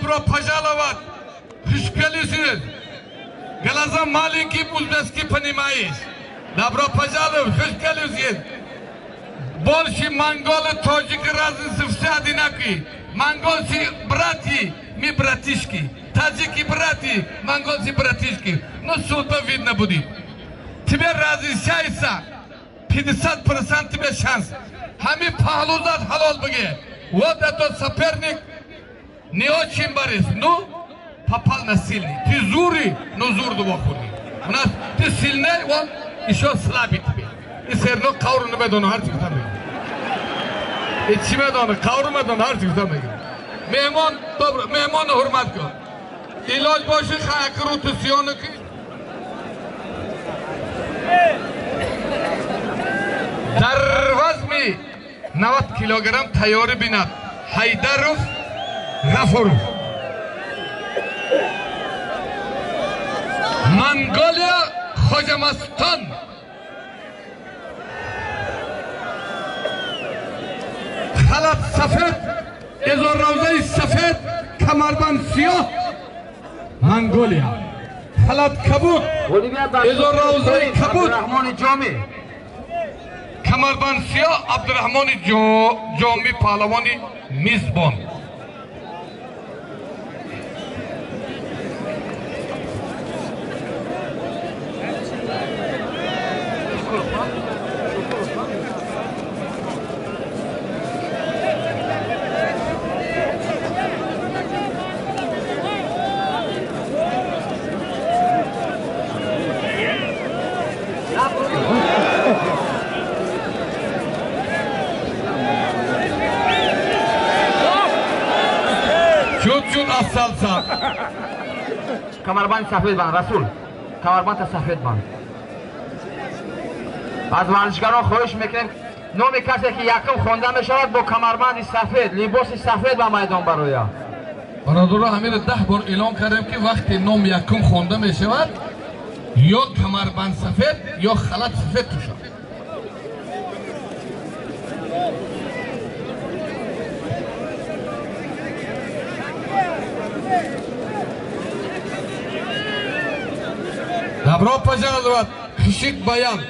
Добро пожаловать. Хуш келибсиз. Глаза маленький, узбекский понимаешь. Добро пожаловать, хуш келибсиз. Больше монголы, таджики, разницы все одинаковые. Монголцы братья, мы братишки. Таджики братья, монголцы братишки. Ну, судьба видно будет. Тебе разрешается 50% тебе шанс. Ҳами паҳлузат ҳалол бигир. Вот этот соперник не очень борец, но попал на сильный. Ты зури, но зур вохӯрдӣ. У нас ты сильный, он еще слабый тебе. И все равно қавру намедона, ҳар чи гуфтам мегӯям. И чӣ медона, қавру медона, ҳар чи гуфтам мегӯям. Меҳмон, добро, меҳмонро ҳурмат кун. Илоҷ боши хаякру ту сиёну ки дар вазми 90 килограмм тайёрӣ бинад Ҳайдаров Ғафуров. Монголия, Хоҷамастон. Халат сафед, эзорравзаи сафед, камарбанд сиёҳ, Монголия. Халат кабуд, эзорравзаи кабуд, камарбанд сиёҳ, Абдураҳмони Ҷомӣ, паҳлавони мизбон. Камарбанд сафед банд, Расул, камарбанд сафед банд. Аз варзишгарон хоҳиш мекунем, номи касе ки якум хонда мешавад бо камарбанди сафед, либоси сафед ба майдон барояд. Бародаро, ҳаминро 10 бор эълон кардем, ки вақте ном якум хонда мешавад, ё камарбанд сафед, ё халат сафед пӯшад. Добро пожаловать, Хишик Баян.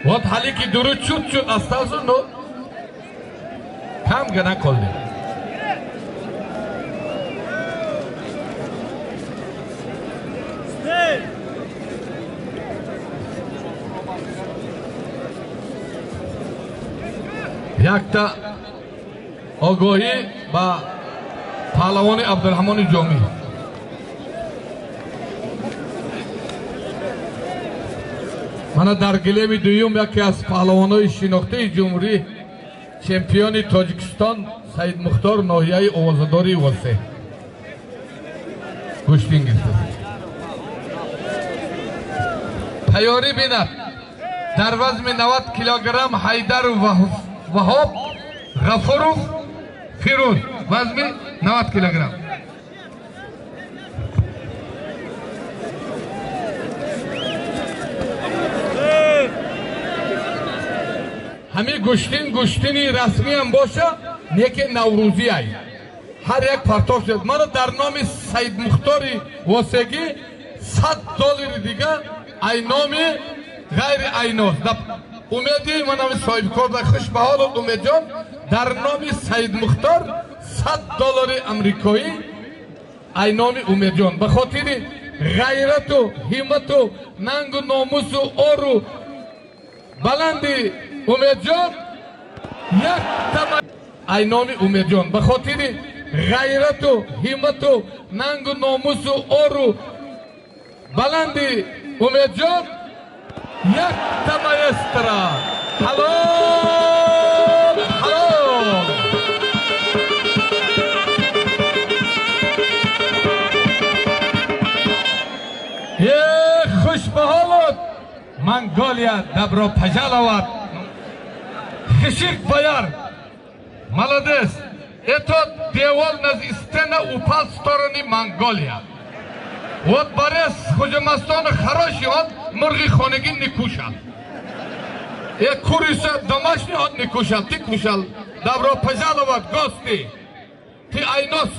Вот халики дуру чуть-чуть остался, но кам гана колли. Якта огоҳӣ ба паҳлавони Абдураҳмони Ҷомӣ. Мана дар гилеми дуюм яке аз паҳлавонои шинохтаи ҷумҳурӣ, чемпиони Тоҷикистон Саид Мухтор, ноҳияи Овозадори Восе гӯштин гирифта. Тайёрӣ бинад дар вазми 90 килограмм Ҳайдаров Ваҳоб Ғафуров Фирӯз, вазми 90 килограмм. Ҳамин гӯштин гӯштини расмиам боша, неки наврӯзӣ ай. Ҳар як партов шуд. Мана дар номи Саид Мухтори Восегӣ $100 дига ай номи ғайри айнос. Умеди ман ҳамин соҳибкор да хуш ба ҳолат Умедҷон, дар номи Саид Мухтор $100 амрикоӣ ай номи Умедҷон. Ба хотири ғайрату ҳиммату нангу номусу ору баланди Умедҷон як тама ай номи Умедҷон. Ба хотири ғайрату ҳиммату нангу номусу ору баланди Умедҷон як маэстро. Ҳалол, ҳалол. Е, хуш ба ҳолат, Монголия, добро пожаловать. Хишик Баяр, молодец. Этот девол на стена упал в сторону Монголия. Вот борец Ходжамастона хороший, он мурғи хонагӣ не кушал. Курица домашний он не кушал, ты кушал. Добро пожаловать, гости. Ты айнос.